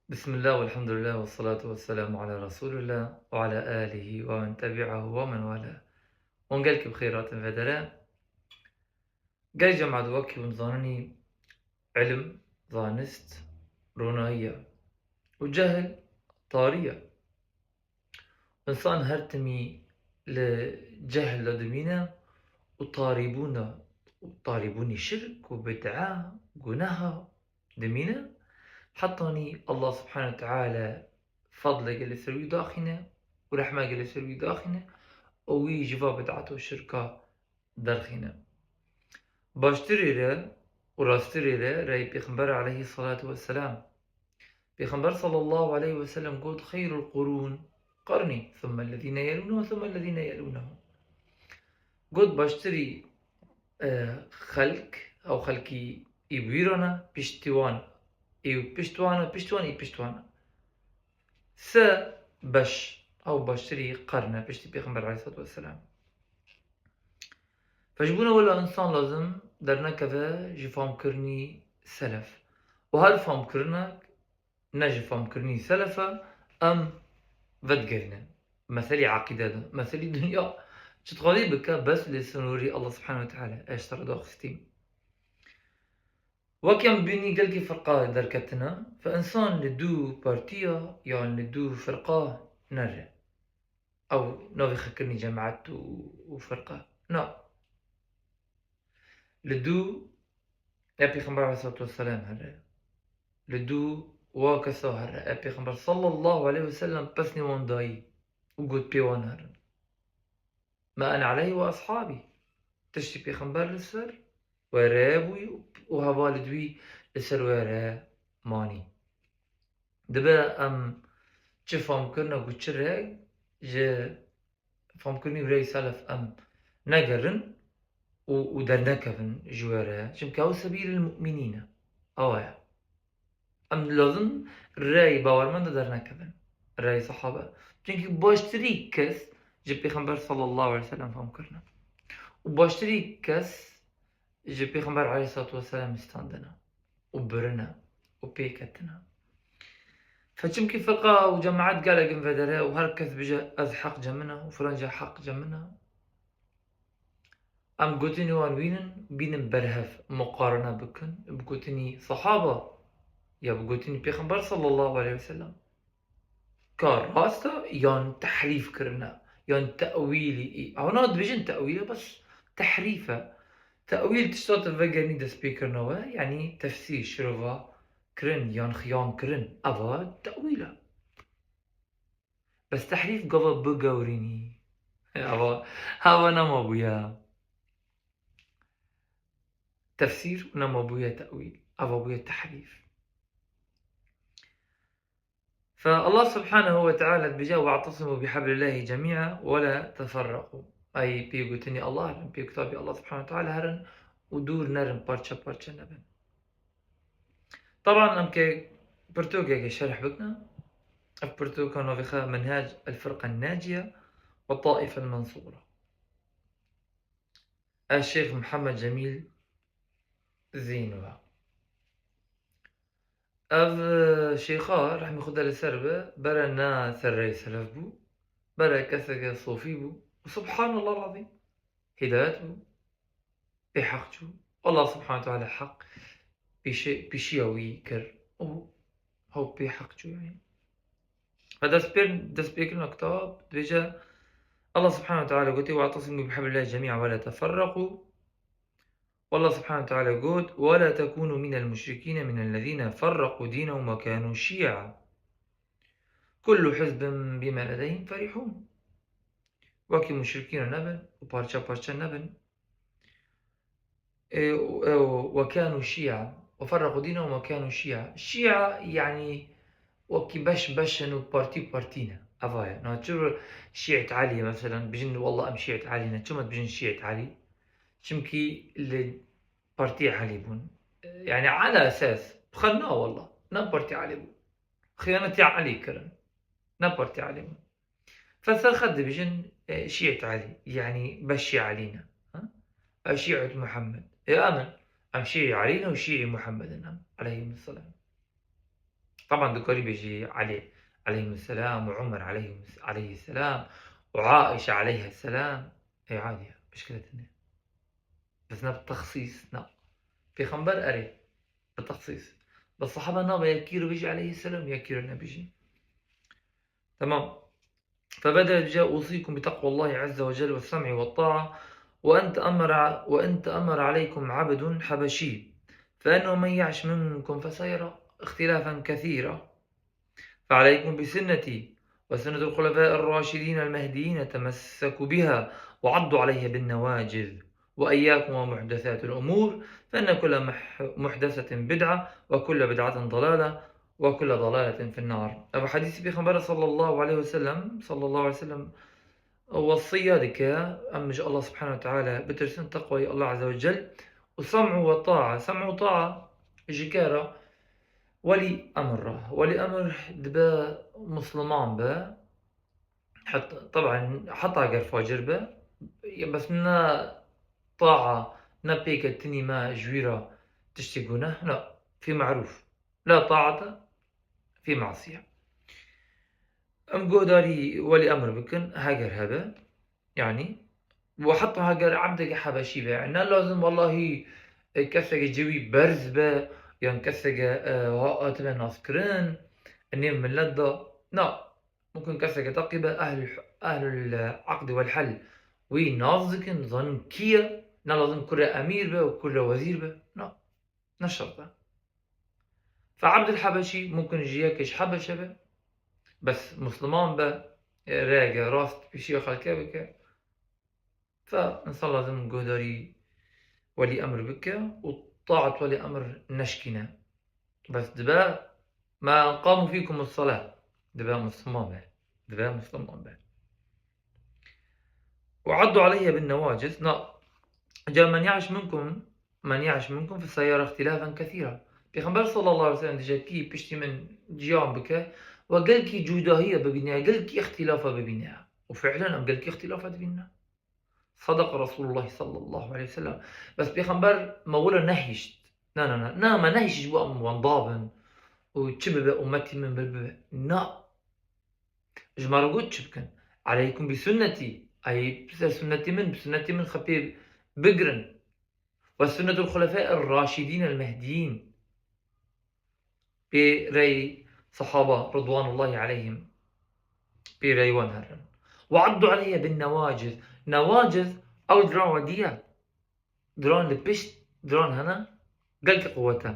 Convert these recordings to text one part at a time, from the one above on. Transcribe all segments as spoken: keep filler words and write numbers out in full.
Bismillah, velhamdülillah, ve salatu ve selamu ala Resulillah ve ala alihi ve men tebi'ahu ve men wala. Hûn gelkî bi xêr hatin vedere. Gel cemaat, wekî hûn zanînî, ilim, zanist, ronahî ye û cehil, tarî ye. Însan her timî li cehl de dimîne û tarîbûn de, û tarîbûnî şirk û bid'a, guneha dimîne. Hetanî Allah Subhanahu Teala fadleke li ser wî daxîne û rehmeke li ser wî daxîne û wî ji va bid'at û şirka derxîne. Baştirê re û rastirê re rey Pêxember aleyhî salatu vesselam. Pêxember sallallahu aleyhi ve sellem got, "Xeyrul qurûn qarnî, thumme lezîne yelûnehum, thumme lezîne yelûnehum." Got, baştirî, e, xelk, ew xelkî î bi wî re ne, piştî wan, î pişt wan e, piştî wan, î pişt wan e. Se beş, ew baştirî qern e, piştî Pêxember aleyhissalatu vesselam. Fe ji bona wela însan lazim dernekeve ji famkirinî selef. Û her famkirinek ne ji famkirinî selef e, em vedigerîne. Meselî eqîde de, meselî dinya çi dixwazî bike, bes lê sînorî Allah Subhanahu ve Teala, ez ji te re daxistîm. Wek em bînî gelkî firqa derketine, fe însan li dû partiya yan li dû firqa nere. Ew navê xwe kirinî cemaet û, û firqa. Na. Li dû e Pêxember aleyhissalatu vesselam here. Li dû wa kesa here. E Pêxember sallallahu aleyhi ve sellem pesnê wan dayî û got pê wan herin. Ma ene aleyhi ve ashabî. Tiştî Pêxember li ser were bûyî û hevalê dûyî li ser were manî. Dibe em çi fam kirine ku çi re ji famkirinî û rey selef em negerin û, û dernekevin ji we re. Çimkî ew sebîlil mu'minîn e. Ew e. Em lazim rey bawermend de dernekevin. Rey sahabe. Çimkî baştirî kes ji Pêxember sallallahu aleyhi ve sellem fam kirine. Û baştirî kes ji Pêxember aleyhissalatu vesselam standine û birine û pêketine. Fe çimkî firqa û cemaet gelek in vedere û her kes bije, "Ez heq ce min e û filan ce heq ce min e." Em gotinî wan bînin, bînin berhev, muqarene bikin, bi gotinî sahaba ya bi gotinî Pêxember sallallahu aleyhi ve sellem. Ka rast e yan tehrîf kirine, yan tewîlî î. Ew na dibêjin tewîl e, bes tehrîf e. Tewîl tişta tu vegerînî destpêkirina we, yanî tefsîr, şirova kirin yan xiyan kirin. Eva tewîl e. Bes tehrîf gava bigewrînî. Eva, hava nema bûye tefsîr û nema bûye tewîl. Eva bûye tehrîf. Fe Allah Subhanahu ve Teala dibêje, "Ve'tesimu bihablillahi cemi'a ve la teferraku." Ey pê gotinî Allah herin, pê kitabî Allah Subhanahu ve Teala herin û dûr nerin, parçe parçe nebin. Taban em ke pirtûkeke şerh bikine, ev pirtûka navê xwe Minhaj el-Firqa Naciye ve Taife el-Mensûre. Ez Şêx Mihemed Cemîl Zînwa. Ev, e, şêxa, rehmê Xuda li ser be, bere ne serreyê selef bû, bere keseke sofî bû. Û subhanallah lazîm, hidayet bû, pê heq çû. Allah subhanahu teala heq pêşe-, pêşiya wî kir û hew pê heq çû, yanî. Ve dest pê-, dest pê kirina kitab, dibêje, Allah subhanahu teala gotî, "Ve'tesimu bihablillahi cemi'a ve la teferraku." Ve Allah subhanahu teala got, "Ve la tekunu minel muşrikîne minellezîne ferraku dînehum ve kanu şî'a. Kullu hizbin bima ledeyhim ferihun." Wekî muşrikîna nebin û parça parça nebin. E, e, "Ve kanu şî'a. Ve ferraku dînehum ve kanu şî'a." Şî'a, yanî, wekî beş beş in û partî partî ne. Eva ye. Na çi Şîet Elî, mesela, bijin, "Wallah, em Şîet Elî ne." Çima dibijin Şîet Elî? Çimkî li partî Elî bûn. Yanî, ala esas, xwe na, wallah, ne partî Elî bûn. Xiyanetî Elî kirin. Ne partî Elî bûn. Fe ser xwe dibijin, e, Şîet Elî. Yanî, beşî Elî ne. Ha? E, Şîet Muhammed. E, em in. Em Şîî Elî ne û Şîî Muhammed in em. Aleyhimusselam. Taban dikarî bêjî Elî aleyhisselam û Umer aleyhis-, aleyhisselam û Aişe aleyhisselam. Ê, adî ye, muşkile tune. Bes ne bi texsîs, na. Pêxember erê, bi texsîs. Bes sahaba nabe ya kî re bêjî aleyhisselam, ya kî re nebêjî. Tamam. فبدأ بجاء: أوصيكم بتقوى الله عز وجل والسمع والطاعة، وإن تأمر ع-، وإن تأمر عليكم عبد حبشي، فإنه من يعش منكم فسيرى اختلافا كثيرا، فعليكم بسنتي وسنة الخلفاء الراشدين المهديين، تمسكوا بها وعضوا عليها بالنواجذ، وإياكم ومحدثات الأمور، فإن كل مح-، محدثة بدعة، وكل بدعة ضلالة، وكل ضلالة في النار. Ev hadîsî Pêxember sallallahu aleyhi ve sellem, sallallahu aleyhi ve sellem, wesiya dike, em ji Allah subhanahu ve teala bitirsin, teqwayê Allah azze ve cel, û sem'u ve ta'a. Sem'u ve ta'a ji ke re? Welî emr re. Welî emr dibe musliman be, heta, taban, heta ger facir be, ya bes ne ta'a, ne pêke tinî me ji wî re tiştê guneh, na, fî me'rûf. La ta'ate fî ma'siye. Em guhdarî welî emr bikin, heger hebe, yanî, û heta heger ebdeke hebeşî be, ne lazim wellahî, e, keseke cewî berz be, yan keseke, e, ha-, hatibe naskirin, nêv millet de, na, mumkin keseke teqî be, ehl-, ehlul aqd wel hel, wî nas dikin, zanin kî ye, ne lazim kurê emîr be û kurê wezîr be, na. Ne şert e. Fe Ebdul Hebeşî mumkin ji yekê ji Hebeşe be, bes Musliman be, e, rêyeke rast pêşiya xelkê bike. Fe insan lazim guhdarî welî emr bike û taet welî emr neşkîne. Bes dibe ma qamu fîkumus salah. Dibe Musliman be. Dibe Musliman be. Ve addu aleyhe bin nevaciz. Na, ca men ya'iş minkum, men ya'iş minkum feseyara ihtilafen kethîra. Pêxember sallallahu aleyhi ve sellem dije kî piştî min ciyan bike, ve gelkî cudahiye bibîne, gelkî îxtîlafa bibîne. Û fi'len em gelkî îxtîlafa dibîne. Sadaka Resulullah sallallahu aleyhi ve sellem. Bes Pêxember me wilo nehişt. Na, na, na. Na, me nehişt ji bo em wenda bin û çi bibe, ummetî min bir bibe. Na. Ji me re got çi bikin? Aleykum bi sunnetî. Ey, bi ser sunnetî min, bi sunnetî min xwe pê bigirin. Ve sunnetul xulefâ er-raşidîn el-mehdiyîn. Pê rey sahaba ridwanullahi aleyhim. Pê rey wan herin. Ve addu aleyhe bin newaciz. Newaciz, ew diran we diye. Diran li pişt, diran hene, gelkî quwet e.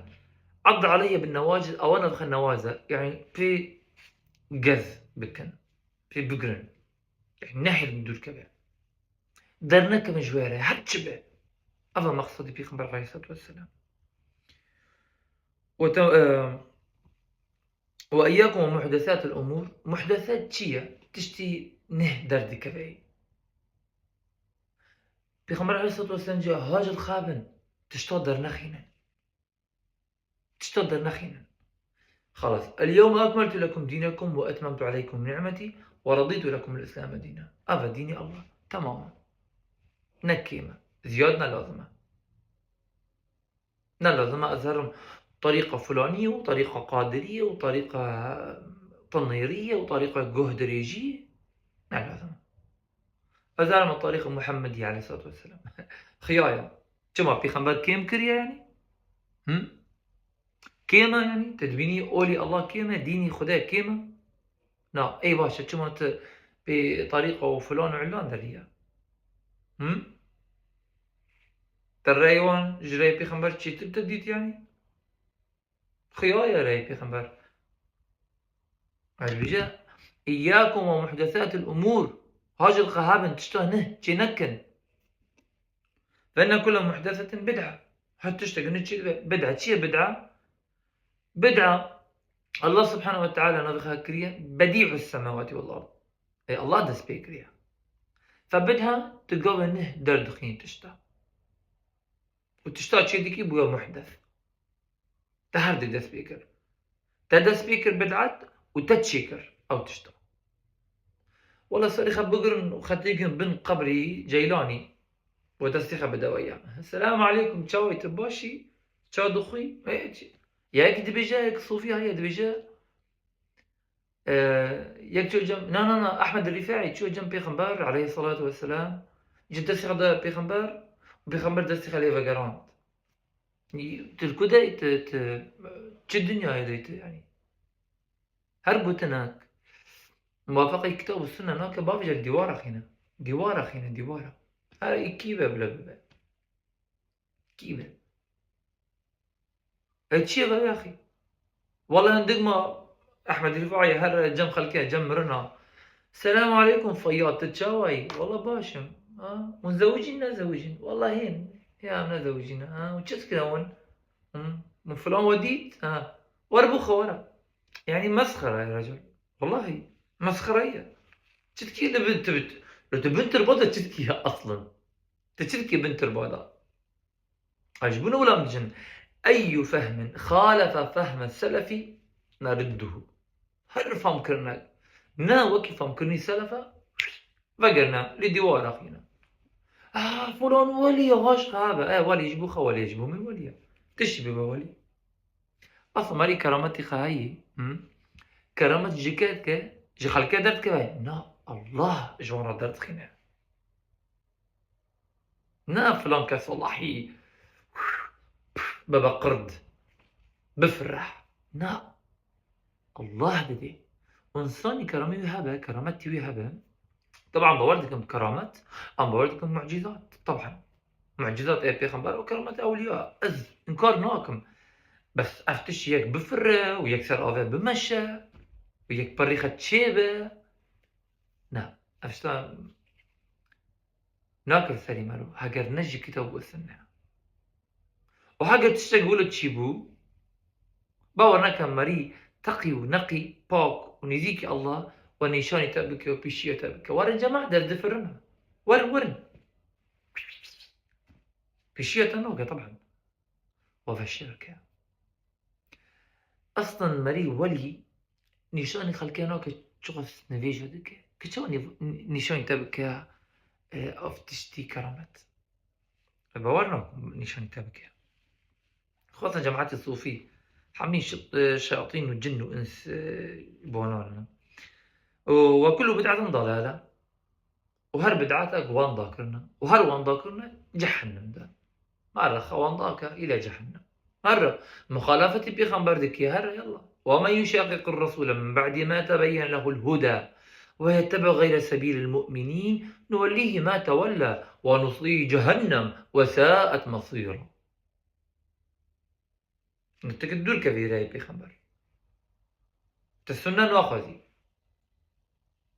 Addu aleyhe bin newaciz, ewana dixe newaz e. Yanî pê gez bikin. Pê bigirin. Yanî nehirin dûr keve. Dernekevin ji wê re, her çi be. Ev e maqsedê Pêxember aleyhissalatu vesselam. Ve te-, e, ve iyyakum ve muhdesatil umur. Muhdeset çi ye? Tiştî neh derdikeve. Pêxember aleyhissalatu vesselam dice, ha ji xwe bin, tişta dernexînin. Tişta dernexînin. Xelas. El yewme ekmeltu lekum dînekum ve etmemtu aleykum ni'metî ve redîtu lekum el-Îslame dîna. Ev e dînê Allah. Temamen. Ne kêm e. Ziyad ne lazim e. Ne lazim e ez herim terîqa filanî û terîqa qadirî û terîqa tinêrî û terîqa guhdirêjî. Ne lazim e. Ez herim terîqa Muhammedî aleyhissalatu vesselam. Xiya ye. Çima pêxember kêm kiriye yanî? Hı? Kêm e yanî? Te dibînî olî Allah kêm e, dînî Xwedê kêm e? Na, ey baş e, çima tu pê terîqa û filan û illan derî ye? Hı? Te rey wan ji rey pêxember çêtir te dît yanî? Xiya ye rey pêxember. Ez dibêje, iyyakum ve muhdesatil umur. Ha ji xwe hebin, tişta neh çê nekin. Fe inne kulle muhdesetin bid'a. Her tiştek nû çi dibe? Bid'a. Çi ye bid'a? Bid'a, Allah subhanahu ve teala navê xwe kiriye Bedî'us semawati vel ard. Ey Allah dest pê kiriye. Fe bid'a, tu gavê neh derdixînî tişta. Û tişta çê dikî bûye muhdes. Te her di dest pê kir. Te dest pê kir bid'et û te çê kir ew tişta. Wela serê xwe bigirin û xetê gin bin qebrî Ceylanî û destê xwe bide we ya. Selamu aleykum, çawa yî, tu baş î? Ça dixwî? Ê, çi? Yek dibêje, yek sofî heye dibêje, Ee, yek çû cem, na, na, na, Ehmed Rîfaî çû cem Pêxember aleyhissalatu vesselam, ji destê xwe da Pêxember, û Pêxember destê xwe lê vegerand. Tu li ku de, tu, tu çi dinyayê de tu, yanî? Her gotinek muwafeqê kitab û sunne nake, bavêje dîwara xîne. Dîwara xîne, dîwara. Her kî be bile bibe. Kî be? E, çi ye ve yaxî? Wele hindik ma Ehmed Rîfaî her cem xelkê, cem mirina. Selamu aleykum Feyyad, tu çawa yî? Wele baş im. Ha? Hûn zewicîn, nezewicîn? Wele hên. Ya, nezewicîn. Ha? Û çi dikine hûn? Hı? Min filan we dît? Ha. Were bixwe, were. Yanî mesxera ye, recel. Wellahî, mesxera ye. Çi dikî li bin, tu, tu, tu bin tirba de çi dikî ya aslan? Tu çi dikî bin tirba de? Ay, ji bo ne wila min dijin, "Eyyû fehmin xalefe fehme selefi neridduhu." Her famkirinek ne wekî famkirinî selefe, vegerine, li dîwara xîne. "Ah, filan welî ye, haşqa hebe." E, welî ji bo xwe welî ye, ji bo min welî ye. Tiştî bibe welî. Asla merî kerametî xwe heyî, hı? Keramet ji ke dike, ji xelke derdikeve. Na, Allah ji wan re derdixîne. Na filan kes wellahî bebe qird, bifireh. Na. Allah didê. Însanî keramê wî hebe, kerametî wî hebe. Teban bawer dikim bi keramet, em bawer dikim mucîzat. Teban. Mucîzat ê pêxember û keramet ewliya. Ez inkar nakim. Bes ev tişt yek bifire û yek ser avê bimeşe û yek perî xwe çêbe. Na. Ev tişta Nakir serî mero, heger ne ji kitab û sinne. Û heger tiştek wilo çîbû, bawer neke merî teqî û neqî, pak û nêzîkî Allah we nîşanî te bike û pîşiya te bike. Werin cemaet, derdifirine. Werin, werin. Pîşiya te nake, teban. Ve veşêrke. Aslan merî welî nîşanî xelkê nake, çiqas nivêja dike. Ki çawa nîv-, nî-, nîşanî te bike, e, ev tiştî keramet. E, bawer nakim nîşanî te bike. Xasan cemaetê sofî, hemî şi-, e, şeyatîn û cin û ins, e, bonan in. Û ve kullu bid'atin dalale. Û her bid'atek wenda kirine. Û her wenda kirine cehennem de. Merre xwe wenda ke île cehennem. Merre muxalefetî pêxember dikî, herre yalla. Ve men yuşaqiqir resûle min ba'di ma tebeyyene lehul huda ve yettebe gayre sebîlil mu'minîn nuwellîhî ma tewella ve nuslîhî cehennem ve sa'et mesîra. Tu ki dûr kevî rêyê pêxember. Tu sunne naxwazî.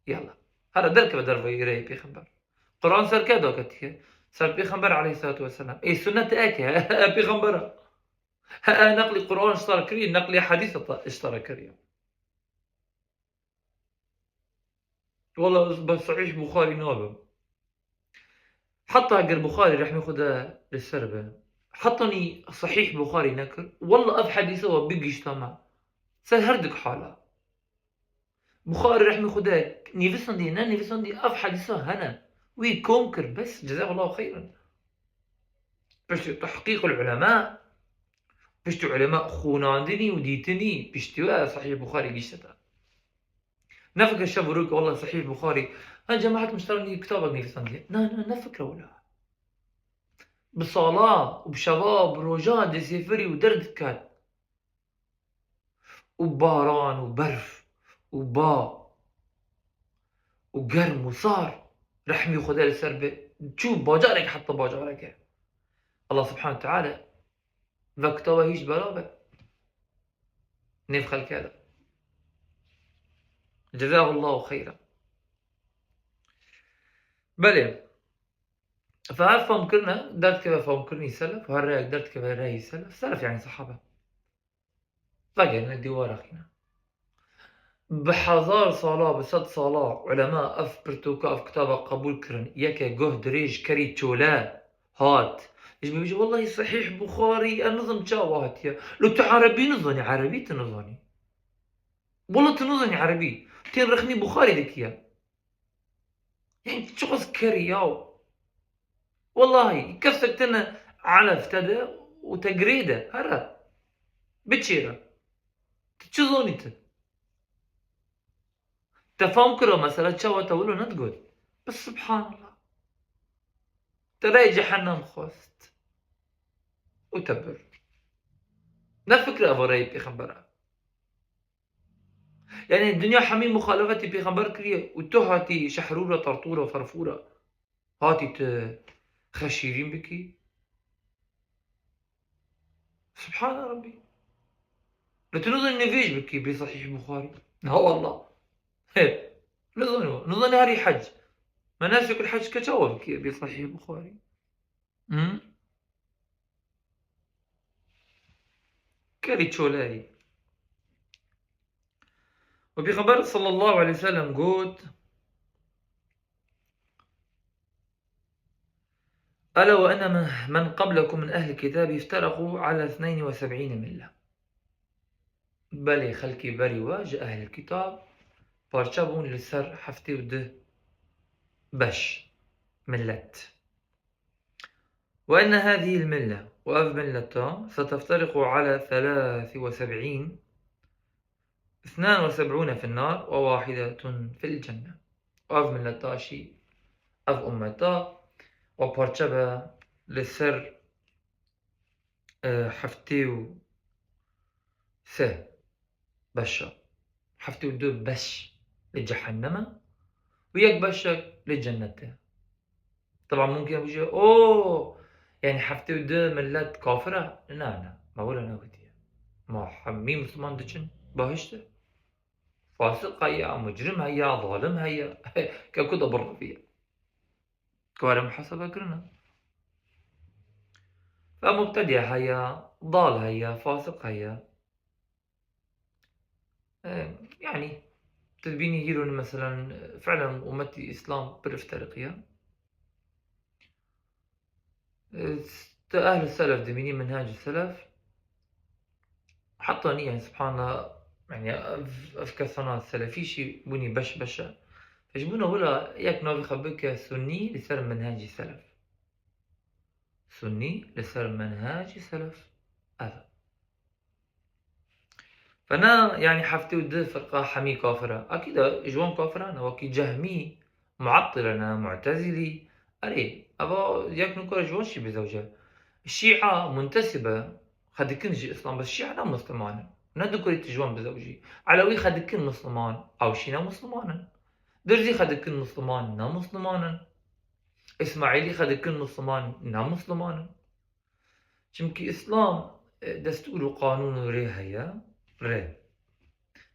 Yalla. Hera derkeve derveyî rêyê pêxember. Quran ser ke daketiye? Ser pêxember aleyhissalatu vesselam. Ê sunnet e ke, e pêxembera. He, e neqlî Quran ji te re kiriye, neqlî hedîs ji te re kiriye. Wala ez bi Sahîh Buxarî nabim. Heta ger Buxarî rehmê Xwedê li ser be, hetanî Sahîh Buxarî nekir, wala ev hedîsa we bigihîşta me. Ser her dik hala. Buxarî rehmê Xwedê nivîsandî, ne nivîsandî, ev hedîsa hene. Wî kom kir, bes, cezahullahu xeyran. Piştî tehqîqul ulema, piştî ulema xûnandinî û dîtinî, piştî we Sahîh Buxarî gihîşte te. Nefikir şev û rûk, wela Sahîh Buxarî. Ha, cemaet min ji te re nî-, kitabek nivîsandiye. Na, na, nefikire wela. Bi sala û bi şeva, bi roja dê sêfirî û derdikket. Û baran û berf û ba û germ û sar, rehmî Xwedê li ser be, çû bajarek heta bajareke. Allah Subhanahu Teala ve kitaba hîç bela be. Nêv xelke de. Cezahullahu xeyra. Belê. Fe her fam kirine, derdikeve famkirinî selef, her reyek derdikeve reyî selef. Selef yani sahabe. Vegerine dîwara xîne. Bi hezar sala, bi sed sala ulema ev pirtûka, ev kitaba qebûl kirin. Yeke guh dirêj kerî çole hat. Ji min bêje, "Wellahî Sahîh Buxarî, ez nizim çawa hatiye." Lo tu erebî nizanî, erebî tu nizanî. Wela tu nizanî erebî. Tên rexnî Buxarî dikiye. Yanî çiqas kerî yaw. Wellahî, kesek tine elef te de û te girê de, here. Biçêre. Tu çi zonî tu? Te fam kira mesela çawa te wilo nedigot. Bes subhanallah. Te rey cehennem xwest. Û te bir. Ne fikre eva reyê pêxembera. Yani dinya hemî muxalefetî pêxember kiriye û tu hatî şehrûra, tertûra, ferfûra. Hatî tu xeşîrîn bikî. Subhane Rabbî. Li tu nizanî nivêj bikî bê Sahîh Buxarî. Ha wallah. He. Nizanî wa. Nizanî herî hec. Menasikul hec ke çawa bikî bê Sahîh Buxarî. Hı? Kerî çoleyî. Û Pêxember sallallahu aleyhi ve sellem got, ألا وإن من قبلكم من أهل الكتاب افترقوا على اثنين وسبعين ملة. Belê xelkê berî we ji ehlil kitab parçe bûn li ser heftê û du beş, millet. وإن هذه الملة, û ev milleta, ستفترق على ثلاث وسبعين، اثنان وسبعون في النار وواحدة في الجنة. Ev milleta jî, ev ummeta, we parçe be li ser, e, heftê û sê beşa. Heftê û du beş li cehenneme û yek beşek li cennete. Taban mumkin e bije, o, yani heftê û du millet kafir e? Na, na, me wila negotiye. Ma hemî Müslüman diçin bahişte. Fasik heye, mucrim heye, zalim heye. Ke ku da birriviye. Kare muhasebe kirine. Ve mubtediye heye, dal heye, fasik heye. E, yani, tu dibînî hîro ne, meselen, fi'len ummetî Îslam pir ifteriqiye. E, tu ehl-i selef dibînî, minhacî selef. Heta nî, yani, subhanallah, yani, ev, ev kesana selefî jî bûnî beş beş e. Ji bûna wila yek navê xwe bike sunnî li ser minhacî selef. Sunnî li ser menhecî selef. Ev e. Fe ne, yani heftê û du firqa hemî kafir e. Akîd e, ji wan kafiran e, wekî Cehmî, Muettile ne, Mu'tezilî. Erê, eva yek nûkar ji wan jî bizewce. Şîa, Muntesibe, xwe dikin ji Îslam, bes Şîa ne Musliman in. Ne dikorî tu ji wan bizewcî. Elewî xwe dikin Musliman, ew jî ne Musliman in. Dirzî xwe dikin Musliman, ne Musliman in. Îsmaîlî xwe dikin Musliman, ne Musliman in. Çimkî Îslam, e, destûr û qanûn û rê heye, rê.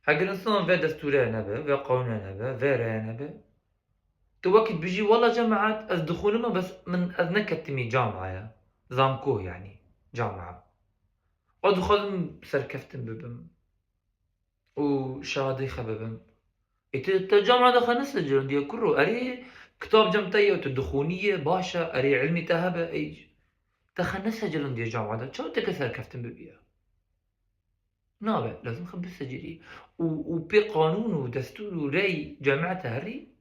Heger însan vê destûrê nebe, vê qanûnê nebe, vê rêyê nebe, tu wekî dibijî, wela cemaet, ez dixwînim, bes min, ez neketimî camaya, zankoh, yanî, camia. Ez dixwazim serkeftin bibim û şehadeyê xwe bibim. Ê, tu, te camia de xwe nesecilindiye, kuro. Erê, kitab cem te ye, tu dixwînî ye, baş e, erê, ilmî te hebe, ey, te xwe nesecilindiye camia de. Çawa tu ke serkeftin bibiye? Nabe, lazim xwe bisecilî. Û, û pê qanûn û destûr û rey cemete herî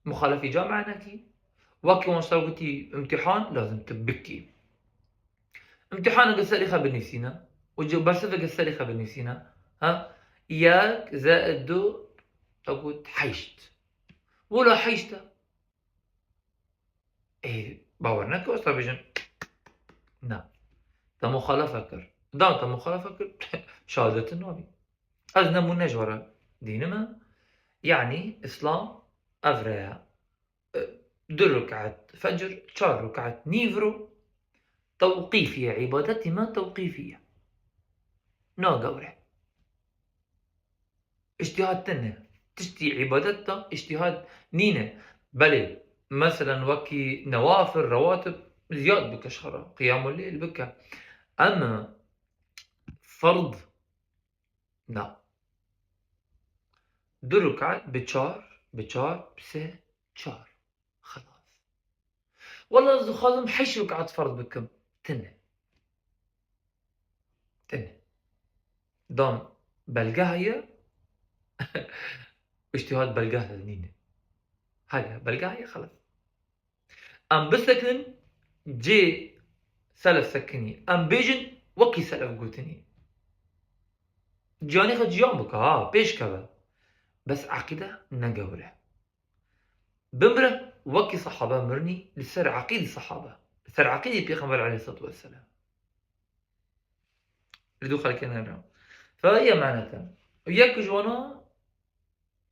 muxalefî camia nekî. Wekî wan sar gotî, imtîhan lazim tu bikî. Imtîhaneke serî xwe binivîsîne û ce-, bersiveke serî xwe binivîsîne. Ha? Yek zêd du, te got heşt. Wila heşt e. Ê, bawer neke, westa bêjin, na. Te muxalefe kir. Da te muxalefe kir, şehadetin nabî. Ez nemûne ji we re dînim e. Yanî, Îslam ev rê ye. E, du ruk'et fecr, çar ruk'et nîvro, tewqîfî ye, îbadetî me tewqîfî ye. Na gewre. Îctîhad tune. Tiştî îbadet de îctîhad nîne. Belê, meselen, wekî newafil, rewatib ziyad bike ji xwe re. Qiyamul leyl bike. Em ferd, na. Du ruk'et bi çar, bi çar, bi sê, çar. Xelas. Wela ez dixwazim heşt ruk'et ferd bikim. Tune. Tune. Dan belge heye, îctîhad belge nîne. Heye, belge heye, xelas. Em bisekinin cê selef sekinî. Em bêjin wekî selef gotinî. Ciyanê xwe ciyan bike, ha, pêş keve. Bes eqîde ne gewr e. Bimre wekî sehaba mirinî li ser eqîdî sehaba. Li ser eqîdî Pêxember aleyhissalatu vesselam. Li du xelkê nere. Fe ye maneten. Yek ji wana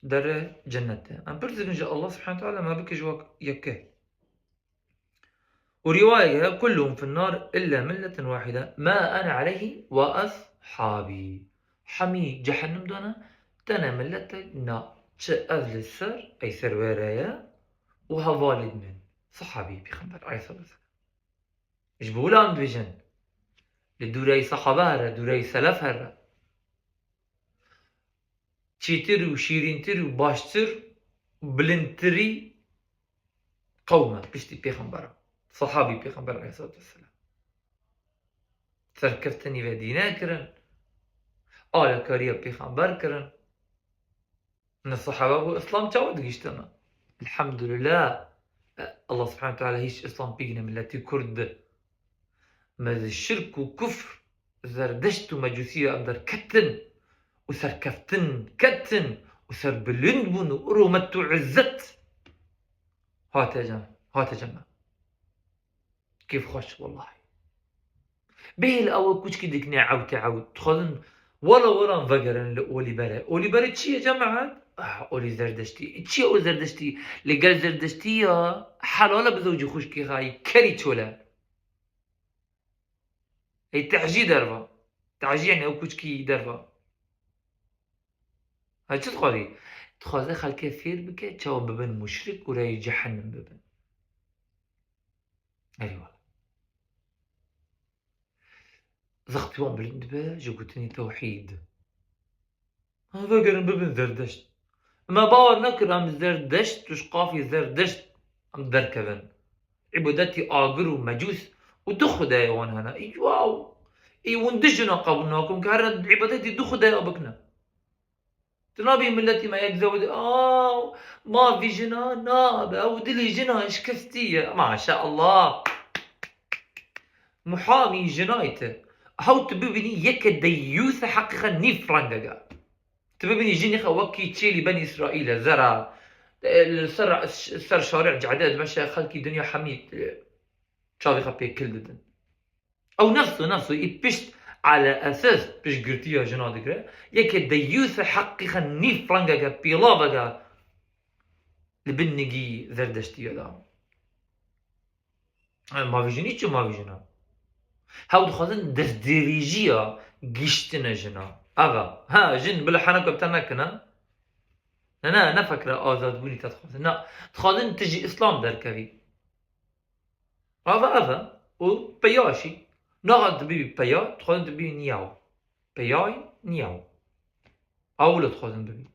dere cennet e. Em pirs dikin ji Allah subhanahu teala me bike ji wek yeke. Û rîwayeke heye, "Kulluhum fin nar illa milleten wahide, ma ene aleyhi ve ashabi." Hemî cehennem de ne, tenê milletek na çi ez li ser, ey ser wê re ye û hevalên min. Sahabî Pêxember aleyhissalatu vesselam. Ji bo wila em dibêjin, li dûreyî sehaba here, dûreyî selef here. Çêtir û şîrîntir û baştir û bilindtirî qewm e piştî Pêxembera, sahabî Pêxember aleyhissalatu vesselam. Serkeftinî ve dîne kirin, alekariya Pêxember kirin. Ne sehaba bû, Îslam çawa digiştana? Elhamdülillah. Allah subhanahu teala hîç Îslam pîk ne milletî Kurd di. Me di şirk û kufr, zerdeşt û mecûsî em derketin û serkeftin ketin û serbilind bûn û rûmet û izzet hate cem, hate cem me. Kêf xweş, wellahî. Bêhî li ew kûçkî dikine ewte ewt. Dixwazin wela wela vegerin li olî berê. Olî berê çi ye cemaet? Ah, olî zerdeştî. Çi ye o zerdeştî? Li gel zerdeştî ya helal e bi zewcî xwişkê xayî. Kerî çol e. Ey tehcî derva. Tehcî yani ew kûçkî derva. Ha çi dixwazî? Dixwaze xelkê fêr bike, çawa bibin muşrik û rêyê cehennem bibin. Eyvallah. Zextî wan bilind dibe ji gotinê tewhîd. Ha, vegerin bibin zerdeşt. Me bawer nekir em zerdeşt û ji qafî zerdeşt em derkevin. Îbadetî agir û mecûs û du xwedayê wan hene. Î wow! Î hûn du jina qebûl nakin ke here îbadetî du xwedaya bikine. Tu nabî milletî me yek zewidê, aw, ma vî jina nabe, ew dilî jina şikestî ye. Maşallah. Muhamî jinayê te. Hew tu bibînî yeke deyyûs e heqîqe nîv rengeke. Tu bibînî jinê xwe wekî çêlî Benî Îsraîl e, zera, e, li ser, ser şarê cade dimeşe xelkî dinya hemî, e, çavê xwe pê kil didin. Ew nefs û nefs û î pişt ele esas piştgirtiya jina digire. Yeke deyyûs e heqîqe nîv rengeke pîlaveke li bin nigî zerdeştiya de. E, mavî jinî çi mavî jina? Hew dixwazin destdirêjiya giştine jina. Ev e. Ha, jin bila heneka te nekine. Ne, ne, ne fikra azadbûnî te dixwazin. Na, dixwazin tu ji Îslam derkevî. Ev e, ev e. Û peya jî. Naxwazin tu bibî peya, dixwazin tu bibî niyaw. Peyay niyaw. Ew li dixwazin bibî.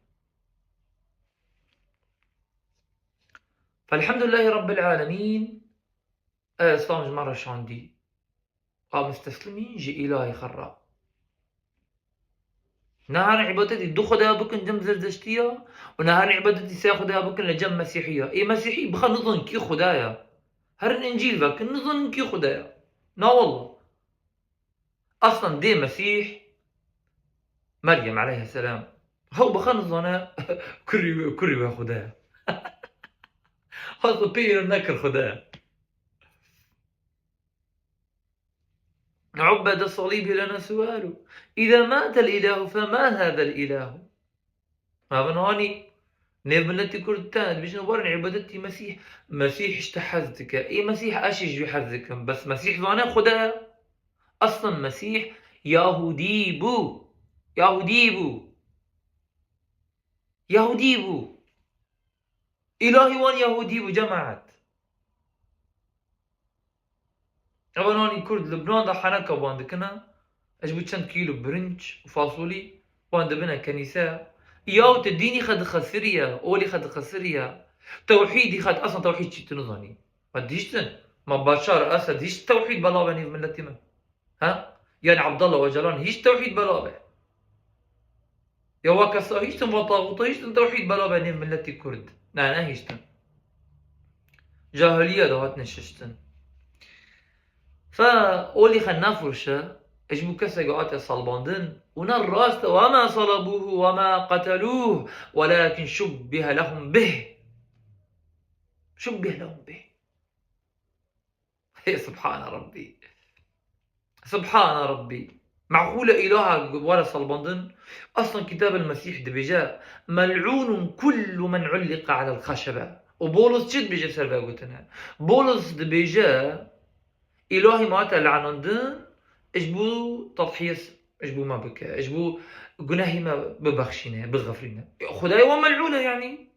Felhamdulillahî Rabbil Alemîn. E, Îslam ji me re şandî. A misteslimî ji îlahê xwe re. Ne herin îbadetî du xwedaya bikin cem zerdeştiya û ne herin îbadetî sê xwedaya bikin li cem mesîhiya. Ê mesîhî bi xwe nizan kî xwedaya. Herin încîl vekin, nizanin kî xwedaya. Na wallah. Aslan dê Mesîh, Meryem aleyhisselam, hew bi xwe nizane kurî wê, kurî wê xwedaya. Aslan pê nekir xwedaya. عبد الصليب لنا سؤال. إذا مات الإله فما هذا الإله؟ Mavin hanî nêv miletî Kurd te dibêjin werin îbadetî Mesîh. Mesîh ji te hez dike. Ê Mesîh ez jî ji wî hez dikim. Bes Mesîh zane Xuda ye. Aslan Mesîh Yahudî bû. Yahudî bû. Yahudî bû. Îlahî wan Yahudî bû, cemaet. Evananî Kurd Libnan de heneka wan dikine, ji bo çend kîlo birinc û fasolî wan dibine kenîse. Yaw tu dînî xwe dixesiriye, olî xwe dixesiriye. Tewhîdî xwe, eslan tewhîd çi tu nizanî. Ma dihiştin, ma Başar Esed hiç tewhîd belav e nêv miletî me. Ha? Yani Abdullah Ocalan hiç tewhîd belav e. Ya wa kesa hiştin, wa taxuta hiştin, tewhîd belav e nêv miletî Kurd. Ne, ne hiştin. Cahiliye de hatine şiştin. Fe olî xwe nefroşe, Ji bo kesek hate salbandin û ne rast e, وما صلبوه وما قتلوه ولكن شبه لهم به. شبه لهم به. Hey, Subhane Rabbî. Subhane Rabbî. Meqûl e îlaha were salbandin? Aslan Kitab el Mesîh dibêje, ملعون كل من علق على الخشبة. Û Bolus çi dibêje ser vê gotine? Bolus dibêje, Îlahî me hate lanandin, ji bo tedhiyê ji bo me bike, ji bo gunehî me bibexşîne, bixifrîne. Xwedayê we melûn e, yanî.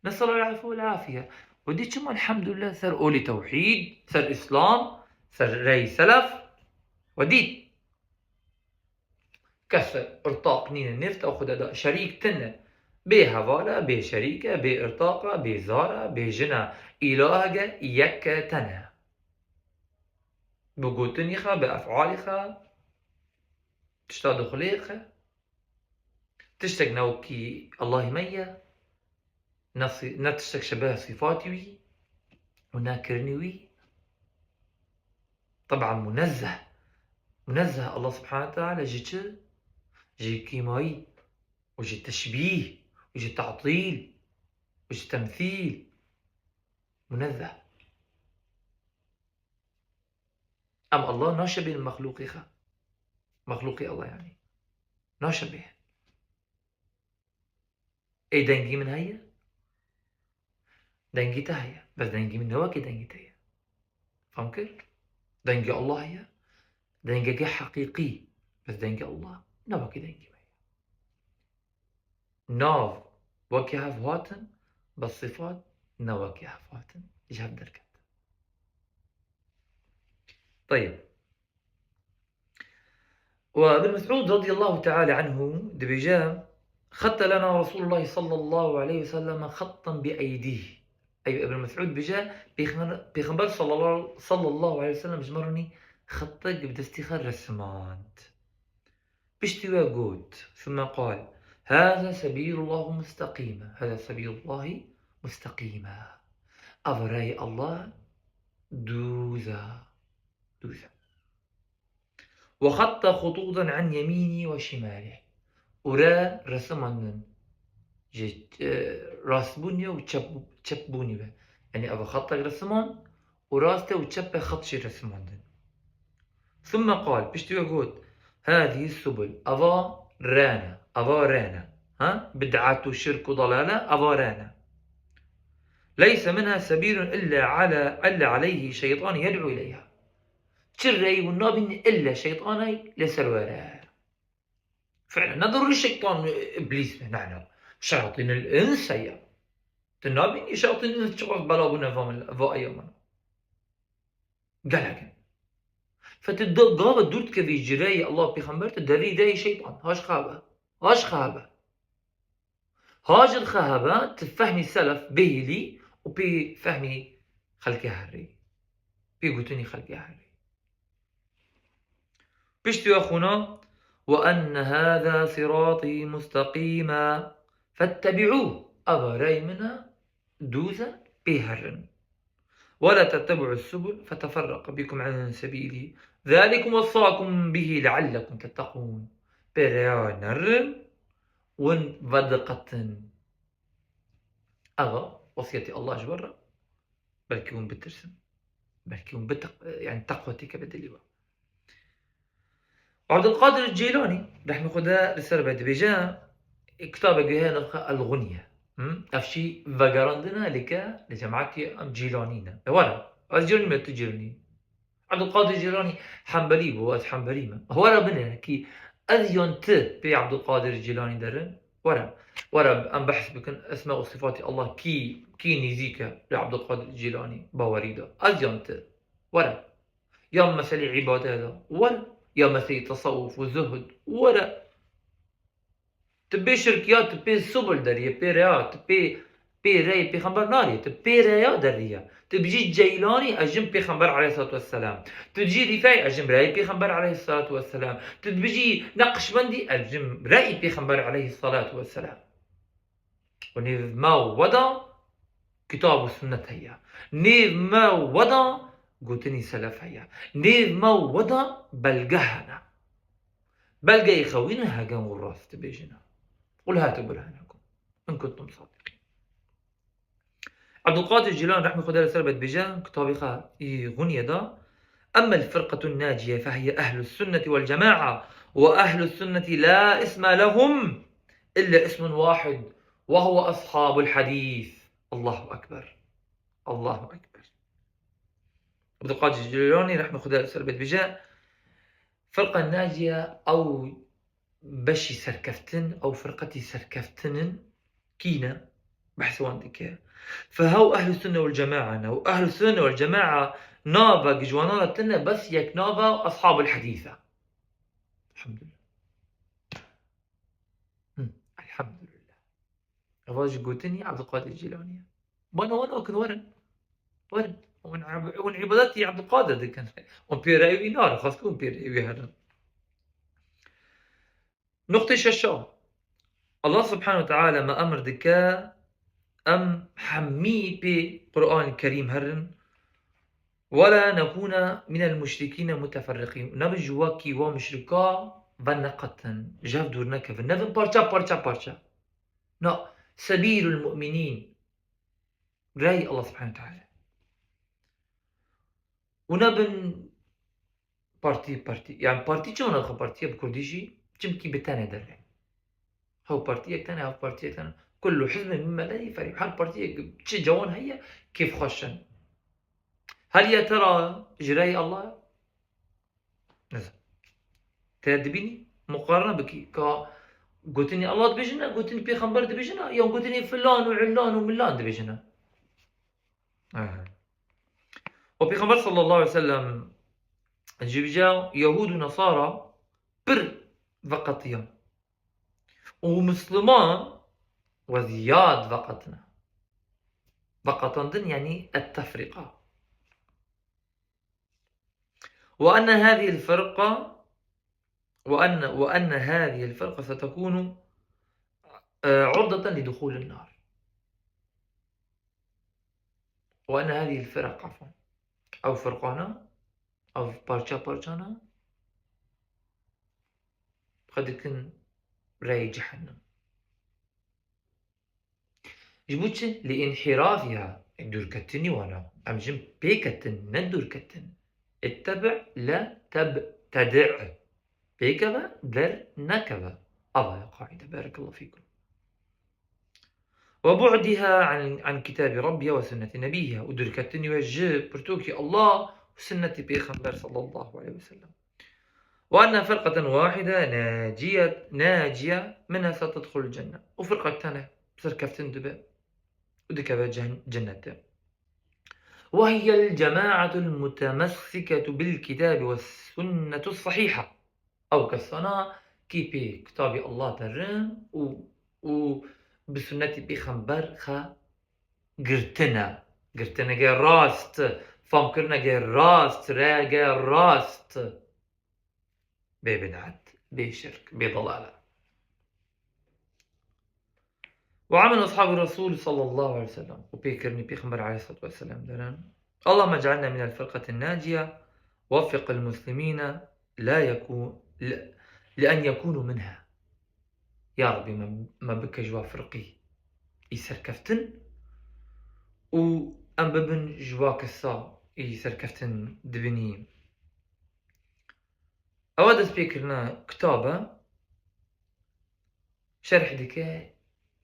Nesel el afwe vel afiye. We dî çima elhamdulillah ser olî tewhîd, ser îslam, ser rey selef? We dî. Kes irtaq nîne nêv te Xuda da şerîk tine. Bê heval e, bê şerîk e, bê irtaq e, bê zar e, bê jin e. Îlaheke yek e tene. Bi gotinî xe, bi efalî xe, tişta dixulê xe. Tiştek ne wekî Allahî me ye, ne sî-, ne tiştek şebehe sîfatî wî û ne kirinî wî. Teban munezzeh. Munezzeh Allah Subhanahu Teala ji çi? Ji kîmayî û ji teşbîh û ji te'tîl û ji temsîl. Munezzeh. Em Allah naşebîn mexlûqî xe. Mexlûqî Allah yanî. Naşebîn. Ê dengî min heye? Dengî te heye. Bes dengî min ne wekî dengî te ye. Fam kir? Dengê Allah heye. Dengeke heqîqî. Bes dengê Allah ne wekî dengî me ye. Nav wekî hev hatin, bes sifat ne wekî hev hatin. Ji hev derket. Teyib. Û Ibn Mes'ûd radiyallahu teala anhu dibêje, خط لنا رسول الله صلى الله عليه وسلم خطا بأيديه. Ey Ibn Mes'ûd dibêje, Pêxember, Pêxember sallallahu, sallallahu aleyhi ve sellem ji me re nî xetek bi destî xwe resimand. Piştî we got, ثم قال: هذا سبيل الله مستقيما، هذا سبيل الله مستقيما. Ev reyê Allah dûz e, dûz e. وخط خطوطا عن يمينه وشماله. Û re resimandin ji, e, rastbûnê û çep-, çepbûnê ve. Yanî ev xetek resimand û rastê û çepê xet jî resimandin. ثم قال, piştî we got, هذه السبل, ava rê ne, ava rê ne. Ha? Bid'et û şirk û dalale, ava rê ne. ليس منها سبيل إلا على، إلا عليه شيطان يدعو إليها. Çi rey hûn nabînin illa şeytanay li ser were. Fi'len ne derûrî şeytan, îblîs be, ne, ne. Şeyatînil îns heye. Tu nabînî şeyatînil îns çiqas bela bûne va, va eyaman. Gelek in. Fe tu da, gava dûr dikevî ji reyê Allah pêxember, tu derî reyê şeytan. Haş xabe. Haş xabe. Hacir xehebe, tu fehmî selef bihîlî û pê fehmî xelkê herî. Pê gotinî xelkê herî. Piştî we xwuna, وأن هذا صراطي مستقيما فاتبعوه. Eva rey min e, dûz e, pê herin. ولا تتبعوا السبل فتفرق بكم عن سبيله ذلكم وصاكم به لعلكم تتقون. Pê reya nerin, win vediqetin. Eva wesiyetê Allah ji we re. Belkî hûn bitirsin. Belkî hûn biteq-, yani teqwe têkeve dilê we. Abdulkadir Cîlanî, rehmê Xwedê li ser be, dibêje, kitabek heye navê xwe El Gunye. Hı? Ev jî vegerandine lêke li cemaetê em Cîlanî ne. E were, ez Cîlanî me, tu Cîlanî. Abdulkadir Cîlanî Hembelî bû, ez Hembelî me. Were binêre kî ez yan tu pê Abdulkadir Cîlanî derin. Were, were em behs bikin esma û sifatê Allah kî, kî nîzîk e li Abdulkadir Cîlanî bawerî de. Ez yan tu. Were. Ya meselê îbadet de. Were. Ya meselê tesawuf û zuhd. Were. Tu pê şirkiya, tu pê subul deriyê, pê reya, tu pê, pê reyê pêxember nariyê, tu pê reya deriyê. Tu bijî Ceylanî, ez jim pêxember aleyhissalatu vesselam. Tu dijî Rîfeî, ez jim reyê pêxember aleyhissalatu vesselam. Tu bijî Neqşbendî, ez jim reyê pêxember aleyhissalatu vesselam. Û nêv me û we de kitab û sunnet heye. Nêv me û we de gotinî selef heye. Nêv me û we de belge hene. Belgeyê xewînin hegen û rast dibêjine. Qul hatu burhanakum in kuntum sadiqîn. Abdulkadir Cîlan rehmê Xwedê li ser be dibêje, kitabê xwe î Gunye de, "Emmel firqetun naciye fehiye ehlus sunneti wel cema'a ve ehlus sunneti la isme lehum illa ismun wahid ve huve ashabul hadîs." Allahu Ekber. Allahu Ekber. Abdulkadir Cîlanî rehmê Xwedê li ser be dibêje, firqa naciye ew beşî serkeftin, ew firqetî serkeftin in, kî ne? Behsê wan dike. Fe hew ehlus sunne wel cema'a ne. Û ehlus sunne wel cema'a navek ji wana re tune, bes yek nava ashabul hadîs e. Elhamdulillah. Hı, elhamdulillah. Eva ji gotinî Abdulkadir Cîlanî ye. Bana wan okin werin. Werin. Hûn ib-, hûn îbadetî Abdulkadir dikin. Hûn pêrewî narin, xwest hûn pêrewî herin. Nuqtê şeşa. Allah subhanahu ve teala me emir dike, em hemî pê Qur'an Kerîm herin. "Ve la nekûne minel muşrikîne muteferriqîn." Nebin ji wekî wa muşrika veneqetin, ji hev dûr nekevin. Nebin parça, parça, parça. Na, sebîlul mu'minîn. Rey Allah subhanahu ve teala. Û nebin partî, partî. Yani partî çima navê xwe partî ye bi kurdî jî? Çimkî bi tenê derê. Hew partiyek tene, hev partiyek tene. Kullu hizbin bima ledeyhim ferihun. Her partiyek çi cewan heye, kêfxweş in. Hel ya tera ji rey Allah? Nizanim. Te dibînî? Muqarene bikî. Ka gotinî Allah dibêjine, gotinî pêxember dibêjine, yan gotinî filan û illan û millan dibêjine? Aha. Û Pêxember sallallahu aleyhi ve sellem ji vî ca Yehûd û Nesara pir veqetiyan. Û Misliman we ziyad veqetine. Veqetandin yani et-tefrîqa. Ve enne hâzihil firqa, ve enne, ve enne hâzihil firqa setekûnu, e, urdeten li duhûlin nar. Ve enne hâzihil firaq, afwan. Ew firqana, ev parça parçana, xwe dikin reyê cehennem. Ji bo çi? Li înhîrafiha, dûrketinî wana. Em jin pêketin, ne dûrketin. Ittebe le tebtedi. Pêkeve, der nekeve. Ava ye qaîde. Berekallahu fîkum. Ve bu'diha an, an kitabî Rabbiha ve sünneti nebiyha. Û dûrketinî we ji pirtûkî Allah û sünnetî Pêxember sallallahu aleyhi ve sellem. Ve enne firqeten wahide naciye, naciye minha setedhulul cenne. Û firqek tane serkeftin dibe û dikeve cen-, cennete. Ve hiyel cemaetul mutemessiketu bil kitabi ve sunnetus sahiha. Ew kesana kî pê kitabî Allah derin û, û bi sunnetî pêxember xe girtine. Girtineke rast, famkirineke rast, rege rast. Bê bid'et, bê şirk, bê delale. Ve amel ashabi Resul sallallahu aleyhi ve sellem. Û pêkirinî Pêxember aleyhissalatu vesselam derin. Allahümme cealna minel firqatin naciye, weffiqil muslimine la yeku-, li, li en yekunu minha. Ya Rabbî, me, me bike ji wa firqî î serkeftin û em bibin ji wa kesa î serkeftin dibinî. Ewa destpêkirina kitab e, şerh dike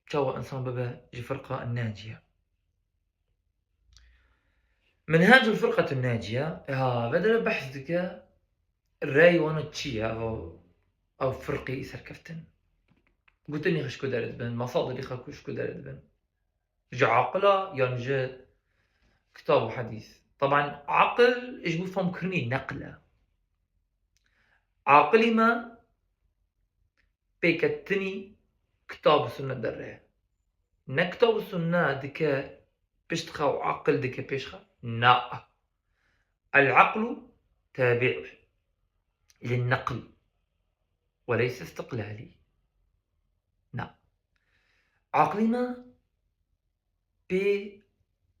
çawa insan bibe ji firqa naciye. Minhacul firqetun naciye, ha, vedere behs dike, rey wana çi ye, ev, ev firqî serkeftin. Gotinî xwe ji ku derê dibin, masadîrî xwe ku ji ku derê dibin. Ji aqila yan ji kitab û hedîs? Taban aqil ji bo famkirinî neqil e. Aqilî me pêketinî kitab û sunne derê. Ne kitab û sunne dike pişt xwe û aqil dike pêş xwe. Na. El aqlu tabi' lin neql ve leyse istiqlalî. Na. Aqilî me pê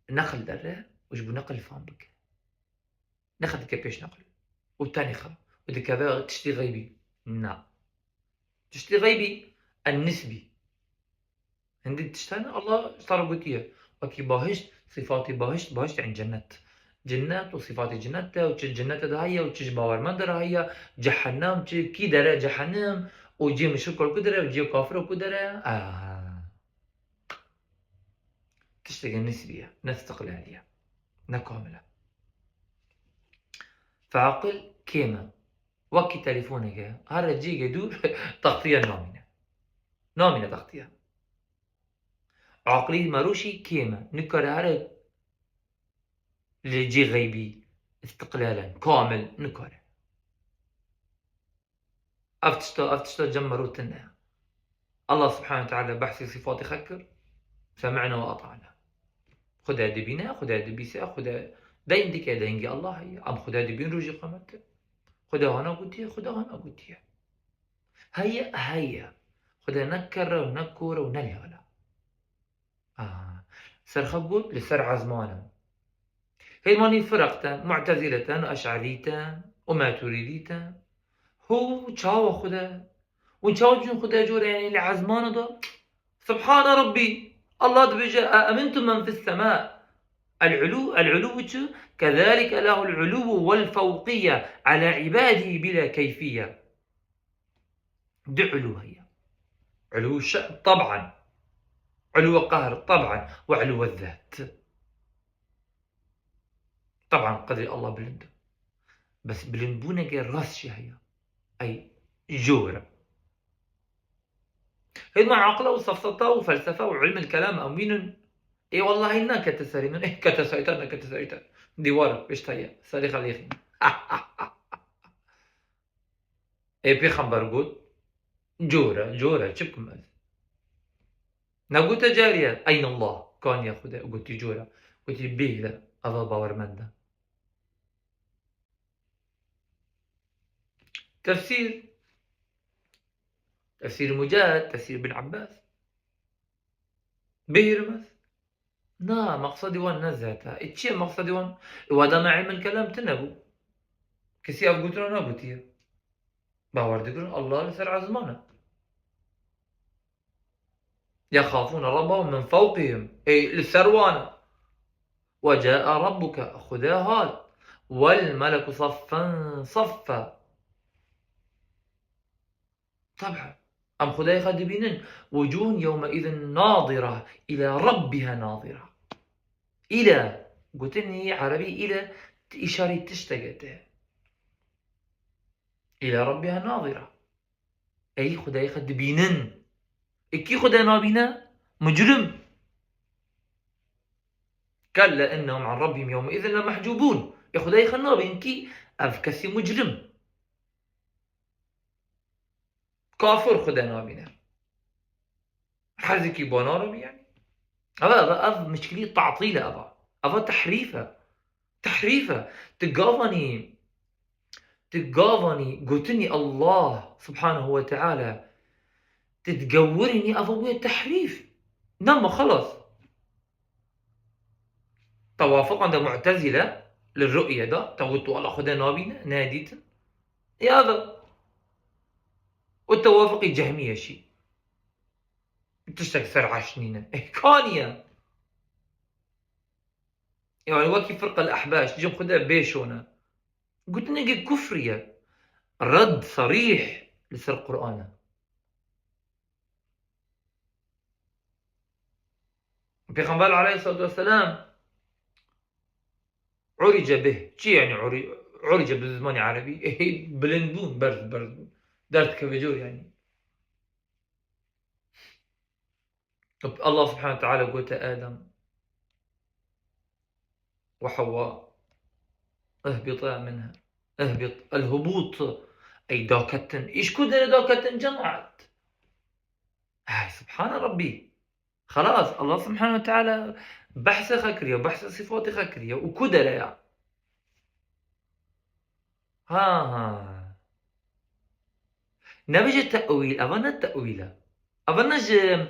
neql derê û ji bo neql fam bike. Nexe dike pêş neqil. Û tenê xe. Û dikeve tiştî xeybî. Na. Tiştî xeybî, en nisbî. Hindî tiştan Allah ji te re gotiye. Wekî bahişt, sifatî bahişt, bahişt yani cennet. Cennet û sifatî cennet de û çi cennete de heye û çi ji bawermend de heye, cehennem çi, kî dere cehennem û cihê muşriko ku dere û cihê kafiro ku dere. Aa. Tiştekî nisbî ye, ne istiqlalî ye, ne kamil e. Fe aqil kêm e. Wekî telefoneke, here cihekê dûr, textiye namîne. Namîne textiye. Aqilî merûşî kêm e. Nikare here li cî xeybî, istiqlalen, kamil, nikare. Ev tişta, ev tişta cem mero tune ye. Allah subhanehu ve teala behsê sifatê xwe kir. Sem'na ve at'na. Xuda dibîne, Xuda dibîse, Xuda deyn dike, dengê Allah heye. Em Xuda dibîn rojê qiyamete. Xuda hana gotiye, Xuda hana gotiye. Heye, heye. Xuda ne kerre û ne kore û ne lala. Aa, ser xwe got, li ser ezman in. Hêmanî firaq te, Mu'tezîle te, Eş'erî te û Matûrîdî te. Hu çawa Xuda? Û çawa dibêjin Xuda cor e, yanî li ezmana de? Subhane Rabbî! Allah dibêje, "A emintum men fis sema." El-ulu, el-ulu çi? Kezalike lehul uluwu vel fewqiyye ala ibadihi bila keyfiyye. Du ulu heye. Ulu şe'n, teban. Ulu qehr, teban. Ve ulu zat. Teban qedrê Allah bilind e. Bes bilindbûneke rast jî heye. Ey, jor e. Hêdma aqila û sefseta û felsefe û ilmil kelam em wînin. Ê wellahî nekete serê min. Ê kete serê te, nekete serê te. Dîwar pêş te ye. Serê xelêxî. Ê pêxember got, "Cor e, cor e, çi bikim ez?" Negote cariye, "Eyn Allah, kaniye Xude?" Gotî, "Cor e." Gotî, "Bêhîle, eva bawermend e." Tefsîr, tefsîr Mucahid, tefsîr Ibn Abbas. Bihîrim ez. Na, maqsedê wan ne zat e. Ê çi ye maqsedê wan? Ê wada me ilmil kelam tune bû. Kesî ev gotina negotiye. Bawer dikirin Allah li ser ezman e. Yexafûne Rabbahum min fewqihim. Ê li ser wan e. Ve caa Rabbuke, Xuda hat. Wel meleku saffen saffa. Teb'en. Em Xwedayê xwe dibînin. Wucuhun yewmeîzin nadira îla rabbiha nadira. Îla, gotinî erebî îla, îşarî tiştekê te. Îla rabbiha nadira. Ey Xwedayê xwe dibînin. Ê kî Xwedayê nabîne? Mucrim. Kelle innehum an rabbihim yewmeîzin lemehcûbûn. Ê Xwedayê xwe nabînin kî? Ev kesî mucrim. Kafir Xwedê nabîne. Her zikî banar bî yani. Eva, eva, ev mişkilî tatîl e eva. Eva tehrîf e. Tehrîf e. Tu gavanî, tu gavanî gotinî Allah subhanehu ve teala, tu digewirînî eva bûye tehrîf. Nema xelas. Tewafuqan de Mu'tezile li ru'ye de, te got wala Xwedê nabîne, nedîtin. Ya da. Û tewafuqî Cehmiye şî. Tiştek ser eş nîne. Eh, kaniye. Yani wekî firqel ehbaş, cim Xwedê bêşone. Gotinekê kufriye. Red serîh li ser Qur'an e. Pêxember aleyhissalatu vesselam urice bih. Çi yani uri-, urice bi zimanê erebî? Bilind bûn, berz, berz bûn. Derdikeve cor yani. Allah subhanehu ve teala gote Adem ve Hewwa, ihbita minha. Ihbit, el-hubut, ey daketin. Îş ku dere daketin cemaat? Ay, subhane Rabbî. Xelas, Allah subhanehu ve teala behsê xwe kiriye, behsê sifatê xwe kiriye. Û ku dere ya? Ha, ha. Nebêje te'wîl, eva ne te'wîl e. Eva ne ji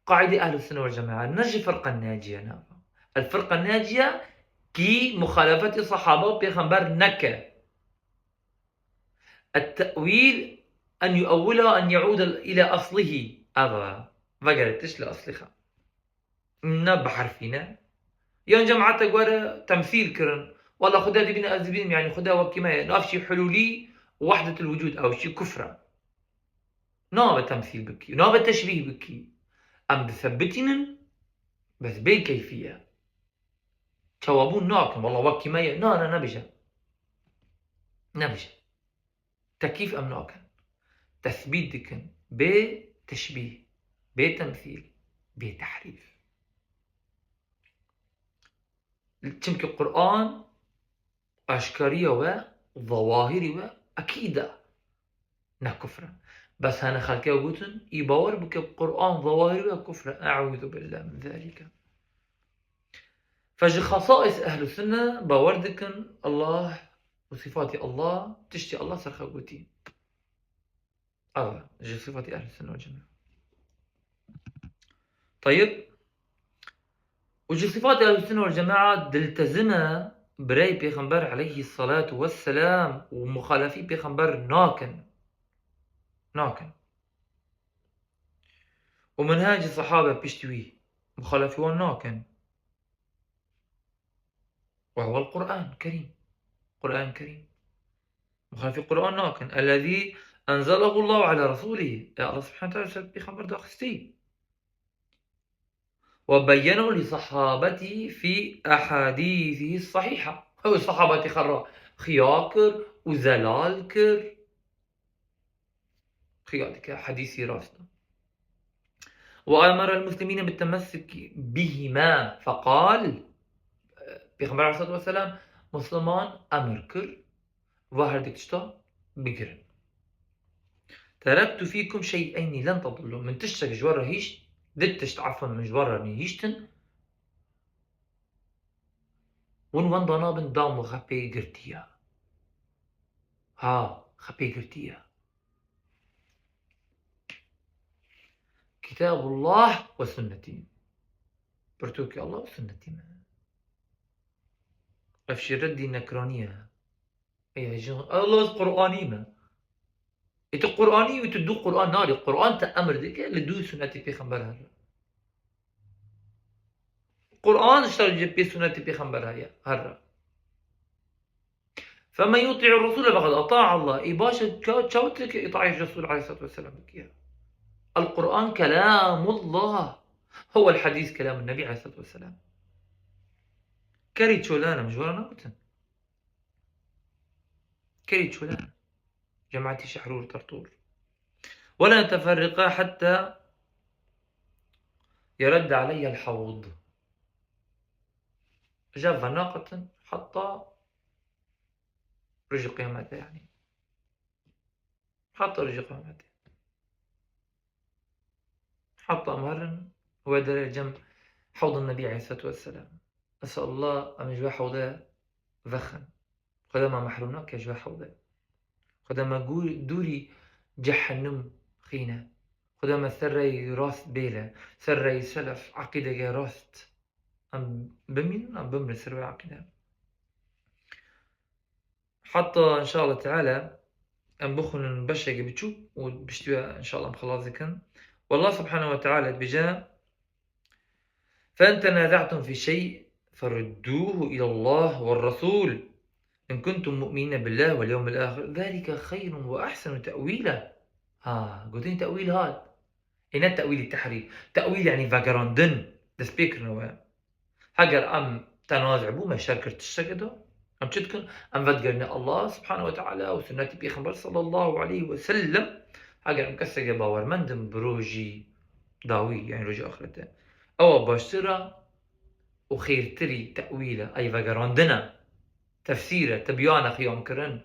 qaîdê Ehlus Sunne vel Cemaat, ne ji Firqa Naciye ne eva. El Firqa Naciye Kî muxalefetê sahaba û pêxember neke. التأويل أن يؤولها أن يعود إلى أصله. Ava, vegere tişt li eslê xwe. Na bi herfî ne. Yan cemaete gore temsîl kirin. Wala Xuda dibîne ez dibînim, yani Xuda wekî me ye. Nav jî hulûlî û wehdetul wucûd ew jî kufr e. Nabe temsîl bikî, nabe teşbîh bikî. Em dise bitînin, bes bê keyfî ye. Çawabûn nakin, wala wekî me ye. Na, na, nebêje. Nebêje. Tekyîf em nakin. Tesbît dikin. Bê teşbîh, bê temsîl, bê tehrîf. Çimkî Quran aşkariya we, zewahirî we ekîd e. Ne kufr e. Bes hene xelkê gotin, î bawer bike Quran zewahirî we kufr e. Eûzu billah min zalîke. Fe ji xesaîs ehlü sünne bawer dikin, Allah û sifatî Allah, tiştî Allah ser xwe gotî. Ava, ji sifatî ehlü sünne wal cemaat. Tayyib. Û ji sifatî ehlü sünne wal cemaat diltezime birey pêxember aleyhî salatu vesselam û muxalefî pêxember nakin. Nakin. Û minhecî sahabe pişt wî muxalefî wan nakin. وهو القرآن الكريم. Quran Kerîm. Muxalefî Quran nakin. الذي أنزله الله على رسوله. E, Allah subhanahu teala ser pêxember daxistî. وبينه لصحابته في أحاديثه الصحيحة. Ew sahabatî xwe re xiya kir û zelal kir. Xiya dike, hedîsî rast e. وأمر المسلمين بالتمسك بهما فقال, Pêxember aleyhissalatu vesselam Musliman emir kir, va her du tişta bigirin. تركت فيكم شيئين لن تضلوا. Min tiştek ji we re hîşt, du tişt, efwen, min ji we re nehîştin. Hûn wenda nabin, dam û xepê girtiye. Ha, xepê girtiye. Kitabullah ve sünneti. Pirtûkê Allah û sünnetî me. Ev jî reddî nekranî ye. Ey, jin, Allah, ez Qur'anî me. Ê tu Qur'anî wî, tu dû Qur'an narî. Qur'an te emir dike, li dû sunnetê pêxember here. Qur'an ji te re pê sunnetê pêxember heye, here. فمن يطع الرسول فقد أطاع الله. Ê baş e, ça-, çawa tu dikî îtaî Resul aleyhissalatu vesselam bikî? القرآن كلام الله. هو الحديث كلام النبي عليه الصلاة والسلام. Kerî çolan em ji we re nagotin. Kerî çolan. Cemaetî Şehrûr Tertûr. ولا نتفرق حتى يرد علي الحوض. Ji hev venaqetin heta rojê qiyametê, yanî. Heta rojê qiyametê. Heta em herin wê derê cem hewdin Nebî aleyhissalatu vesselam. Esalullah em ji wê hewdê vexin. Xuda me mehrûm nake ji wê hewdê. Xuda me gûr-, dûrî cehennim xîne. Xuda me ser rêyê rast bêle, ser rêyê selef, eqîdeke rast. Em bimînin, em bimrin ser wê eqîde. Heta inşallah teala em bixwînin beşeke biçûk û piştî wê inşallah em xilas dikin. Wallah subhanahu ve teala dibêje, فإن تنازعتم في شيء فردوه إلى الله والرسول إن كنتم مؤمنين بالله واليوم الآخر ذلك خير وأحسن تأويلا. Ha, gotinê tewîl hat. Ê ne tewîlî tehrîf. Tewîl yanî vegerandin, destpêkirine we. Heger em tenazî bû, me şer kir tiştekê de, em çi dikin? Em vedigerine Allah subhanahu ve teala û sunnetî Pêxember sallallahu aleyhi ve sellem. Heger em keseke bawermend in bi rojî dawî, yanî rojê axirete, ewa baştir e û xêrtirî tewîl e, ey vegerandin e, tefsîr e, tibyan e, xiyamkirin.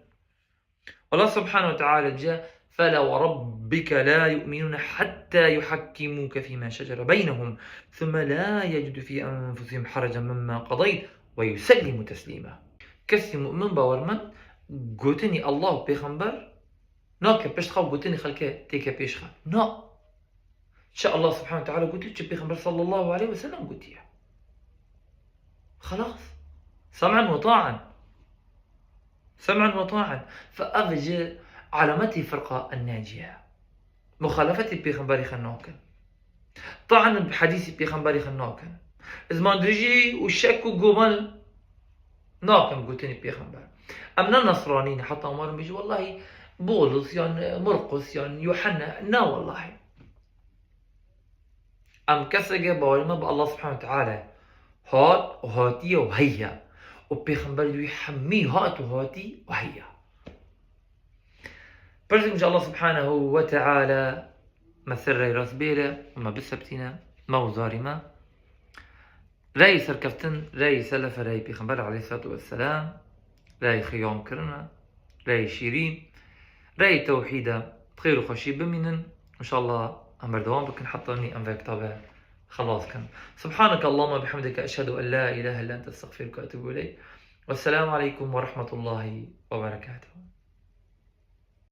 Allah subhanahu ve teala dibêje, فلا وربك لا يؤمنون حتى يحكموك فيما شجر بينهم ثم لا يجدوا في أنفسهم حرجا مما قضيت ويسلموا تسليما. Kesî mu'min, bawermend, gotinî Allah û Pêxember nake pişt xwe, gotinî xelkê têke pêş xwe. Na. Çi Allah subhanahu ve teala gotiye, çi Pêxember sallallahu aleyhi ve sellem gotiye. Xelas. سمعا وطاعا. سمعا وطاعا. فأفج علامتي فرقة الناجية. مخالفتي بيغمبري خنوكن. طعن بحديثي بيغمبري خنوكن. زمان درجي وشك وقومل ناكن قوتني بيغمبر. أم نصرانين حتى عمر بيجي والله بولس يعني مرقس يعني يوحنا. نا والله. Em keseke bawerî me bi Allah subhanahu teala hat û hatiye û heye. Û pêxemberê wî hemî hat û hatî û heye. Pirsîm ji Allah subhanahu ve teala me ser rey rast bêre û me biseptîne, me û zarî me. Rey serkeftin, rey selefe, rey pêxember aleyhissalatu vesselam, rey xiyam kirine, rey şîrîn, rey tewhîde, bi xêr û xweşî bimînin. Înşallah em berdewam bikin heta nî em vê kitabe xelas kin. Subhaneke Allahumma bihamdike, eşhedû en la ilahe illa ente, estexfiruke ve etûbû ileyk. Wesselamu aleykum ve rahmetullahi ve berekatuhu.